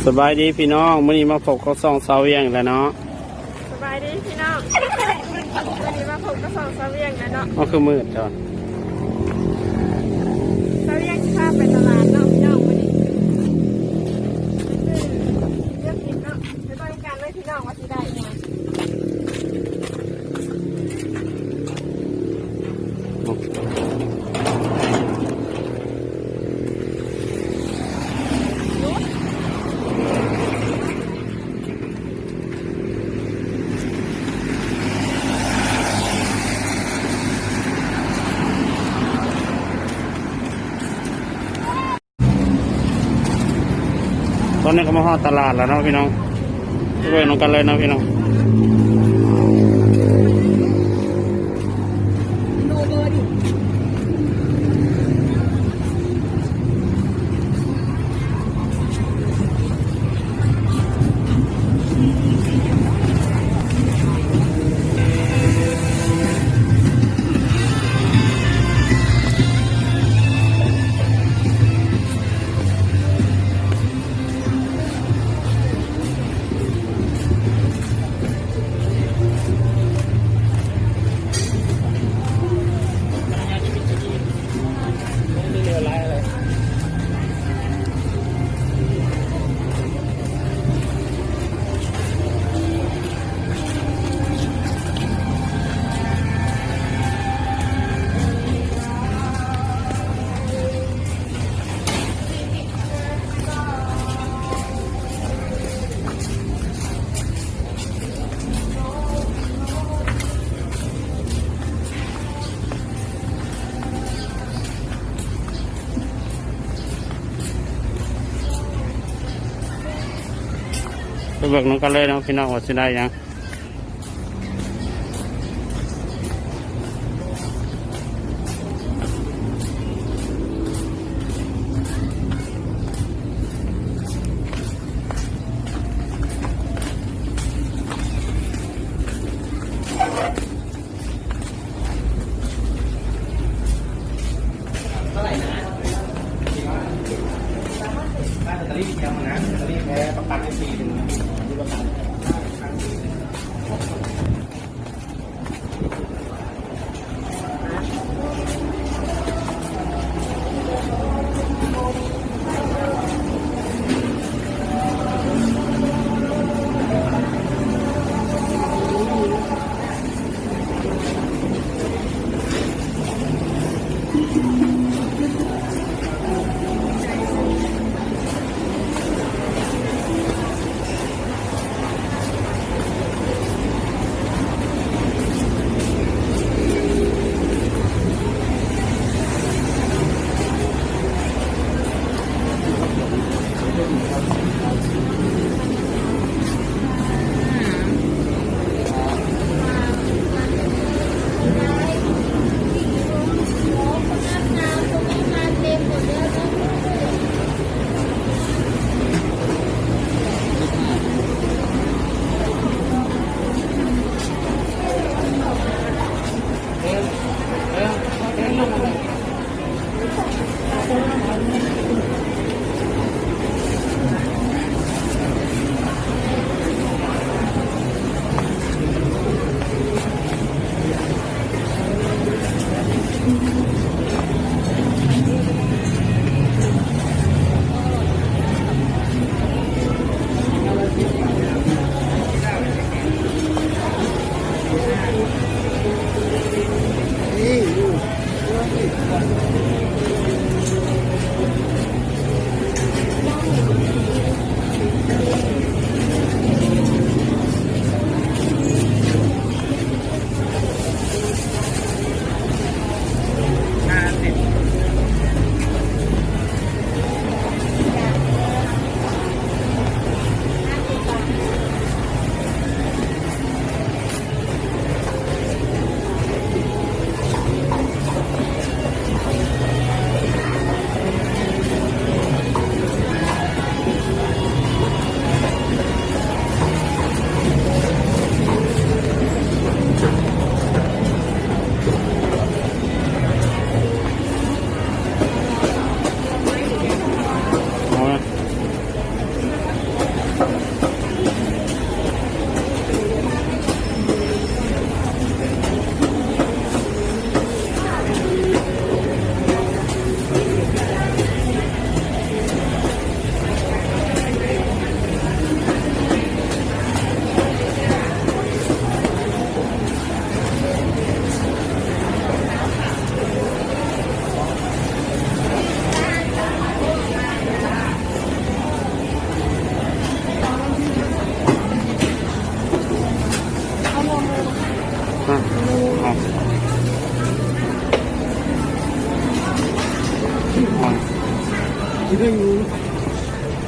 ສະບາຍດີພີ່ນ້ອງ ມື້ນີ້ມາພົບກັບຊ່ອງສາວວຽງອີກແລ້ວເນາະ. ສະບາຍດີພີ່ນ້ອງ ມື້ນີ້ມາພົບກັບຊ່ອງສາວວຽງແລ້ວເນາະ. ມັນຄືມືດແທ້ວະ? ສາວວຽງຊິພາໄປຕະຫຼາດເນາະພີ່ນ້ອງ ມື້ນີ້ ເລື່ອງກິນເນາະ. ໄປເບິ່ງກັນເລີຍພີ່ນ້ອງວ່າຊິໄດ້ຫຍັງ. ຕອນນີ້ກໍມາຮອດຕະຫຼາດແລ້ວເນາະພີ່ນ້ອງ ໄປເບິ່ງນຳກັນເລີຍເນາະພີ່ນ້ອງ. ໄປເບິ່ງນຳກັນເລີຍເນາະພີ່ນ້ອງ ວ່າຊິໄດ້ຫຍັງ. ເທົ່າໃດນະ? ແບດເຕີຣີເທີຽມນະ ແບດເຕີຣີແທ້ ປະກັນໄວ້ປີໜຶ່ງ ມີປະກັນ.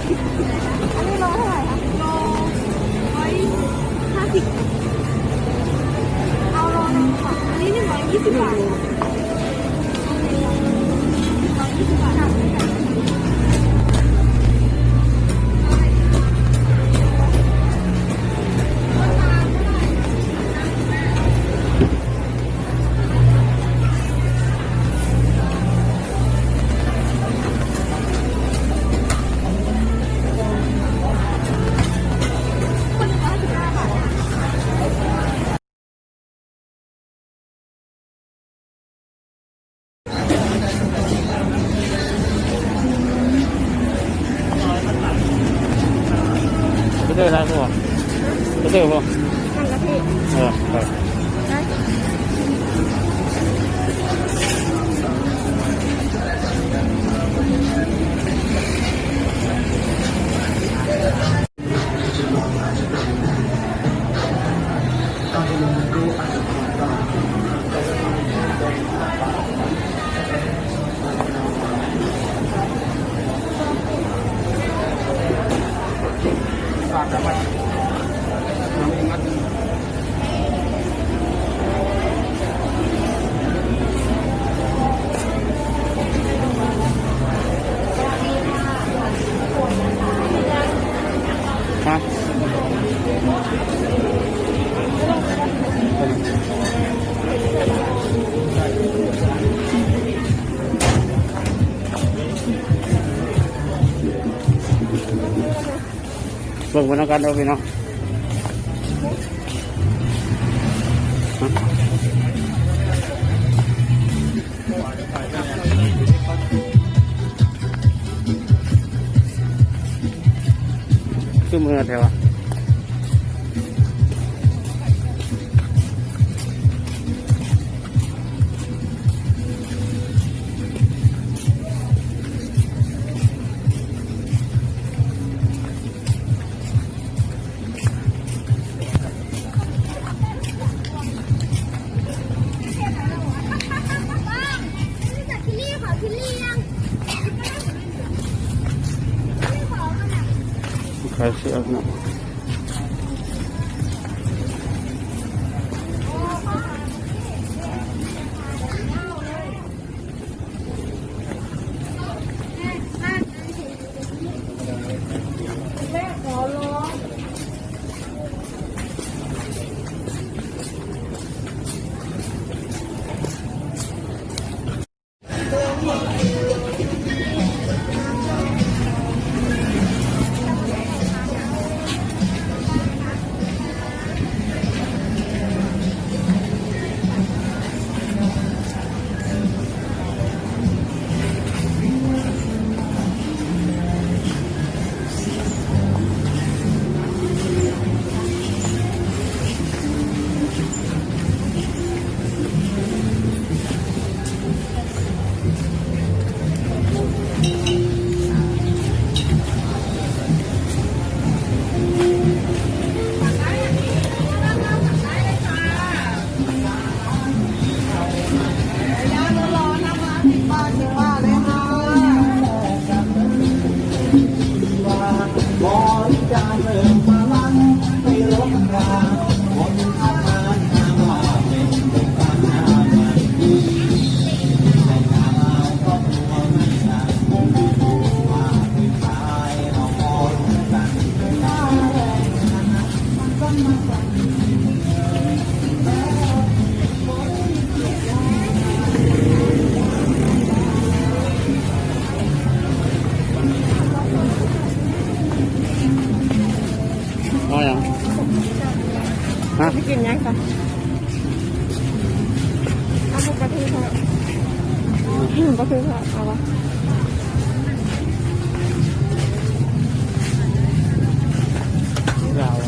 ອັນນີ້ໂລເທົ່າໃດຄະ? ໂລຮ້ອຍຫ້າສິບ. ເອົາໂລໜຶ່ງຄ່ະ. ອັນນີ້ໜຶ່ງຮ້ອຍຍີ່ສິບບາດ. ໄປເດີໄດ້ບໍ່? ໄປເດີບໍ່? ເອີ ໄປ. ຮະ ເບິ່ງໄປນຳກັນເດີພີ່ນ້ອງ. ຄືເມື່ອແທ້ວະ. ຂາຍເສື້ອເນາະ. ເອົາຫຍັງ? ຮະ? ຊິກິນຫຍັງຊະ? ເອົາໝູກປາທູເທາະ. ໝູກປາທູເທາະ ເອົາບໍ່? ລາວ.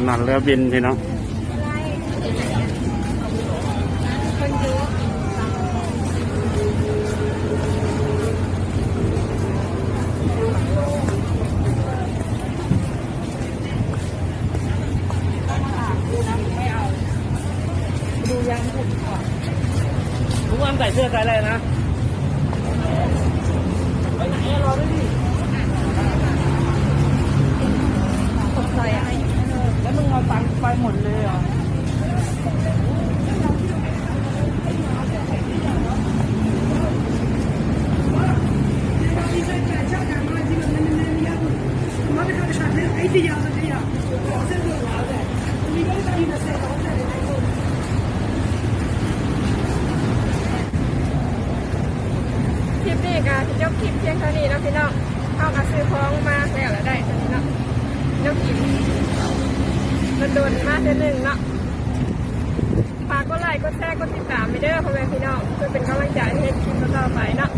ນັ້ນແລ້ວບິນພີ່ນ້ອງ. ลุงอ้ำใส่เสื้อไซส์อะไรนะ ไปไหนอะ รอด้วยดิ ตกใจอะ แล้วมึงเอาตังค์ไปหมดเลยเหรอ คลิปนี้ก็สิจบคลิปเพียงเท่านี้เนาะพี่น้อง เฮาก็ซื้อของมาแล้วละได้เท่านี้เนาะ แนวกิน โดนๆมาเทื่อหนึ่งเนาะ ฝากกดไลค์ กดแชร์ กดติดตามไปเด้อพ่อแม่พี่น้อง เพื่อเป็นกำลังใจให้เฮ็ดคลิปต่อๆไปเนาะ.